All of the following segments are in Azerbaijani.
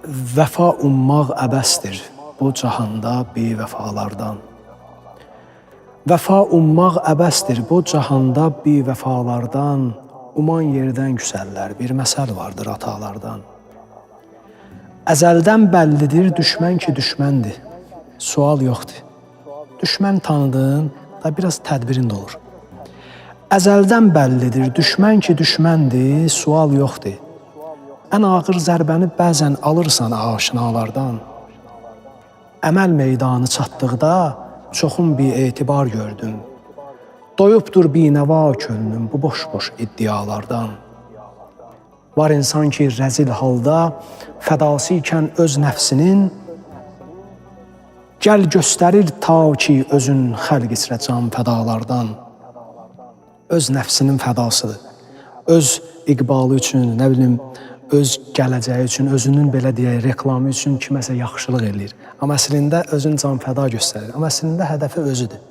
Vəfa ummaq əbəsdir bu cahanda bivəfalardan. Vəfa ummaq əbəsdir bu cahanda bivəfalardan. Uman yerdən küsərlər, bir məsəl vardır atalardan. Əzəldən bəllidir düşmən ki düşməndir. Sual yoxdur. Düşmən tanıdın, da biraz tədbirin də olur. Əzəldən bəllidir düşmən ki düşməndir, sual yoxdur. Ən ağır zərbəni bəzən alırsan aşinalardan. Əməl meydanı çatdıqda çoxun bir etibar gördüm. Doyubdur binəva könlüm bu boş-boş iddialardan. Var insan ki rəzil halda fədası ikən öz nəfsinin, gəl göstərir ta ki özün xəlq içrə can fədalardan. Öz nəfsinin fədasıdır. Öz iqbalı üçün, nə bilim, öz gələcəyi üçün, özünün belə deyək, reklamı üçün kiməsə yaxşılıq eləyir. Amma əslində özün can fəda göstərir. Amma əslində hədəfi özüdür.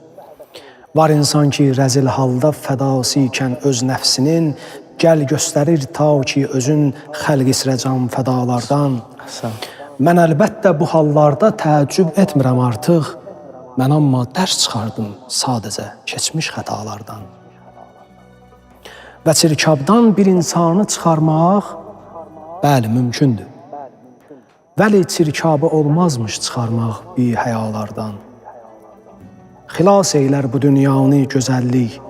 Var insan ki, rəzil halda fədası ikən öz nəfsinin, gəl göstərir ta ki özün xəlq içrə can fədalardan. Əhsən. Mən əlbəttə bu hallarda təəccüb etmirəm artıq. Mən amma dərs çıxardım sadəcə keçmiş xətalardan. Və çirkabdan bir insanı çıxarmaq, bəli, mümkündür. Vəli çirkabı olmazmış çıxarmaq bir həyalardan. Xilas eylər bu dünyanı gözəllik.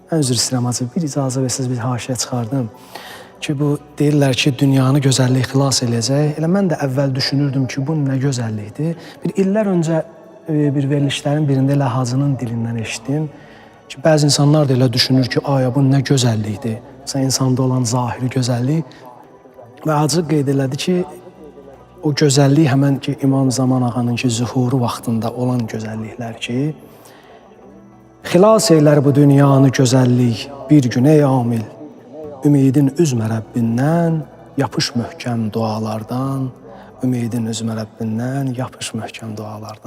Mən üzr istəyirəm hacı, bir icazə versiniz, bir haşiyə çıxardım ki, bu deyirlər ki, dünyanı gözəllik xilas eləyəcək. Elə mən də əvvəl düşünürdüm ki, bu nə gözəllikdir. Bir illər öncə bir verilişlərin birində elə hacının dilindən eşitdim ki, bəzi insanlar da elə düşünür ki, ay bu nə gözəllikdir. Məsələn, insanda olan zahiri gözəllik. Və hacı qeyd elədi ki, o gözəllik həmən ki İmam Zaman ağanın ki zühuru vaxtında olan gözəlliklər ki, xilas eylər bu dünyanı gözəllik bir gün ey amil. Ümidin üzmə Rəbbindən, yapış möhkəm dualardan. Ümidin üzmə Rəbbindən, yapış möhkəm dualardan.